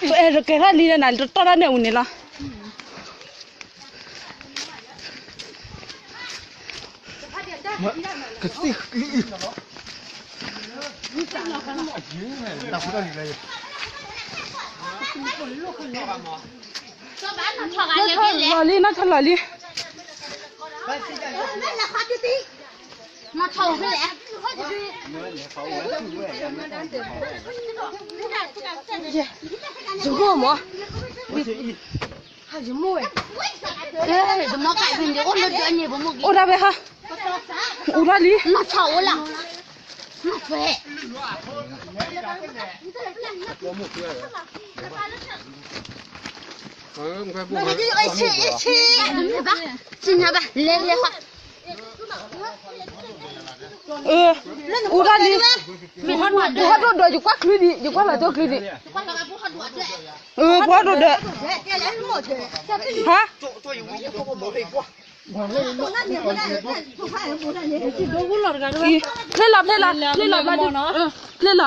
အဲၣ်ဒိးကဲထီၣ်လံဒီးနၤ တတီၢ်တၢ်န့ၣ်အူန့ၣ်လီၤ. ကသ့ၣ်ဃံ လီၤလံ နီၢ်ထီၣ်လီၤလံ. ယမိၢ်မး, အိၣ်ဒၣ်ဝဲဟါ, အိၣ်ဒၣ်လံ, အိၣ်ဒၣ်လံ, ပဟီၣ်ဒိၣ်ဒီး ယကွၢ်ချံဒံး, ယကွၢ်လီၤကၠိချံဒံး, ပဟီၣ်ဒိၣ်ဒီး, ဟါ ဖျ့လီၤ ဖျ့လီၤ ဖျ့လီၤ, ဖျ့လီၤ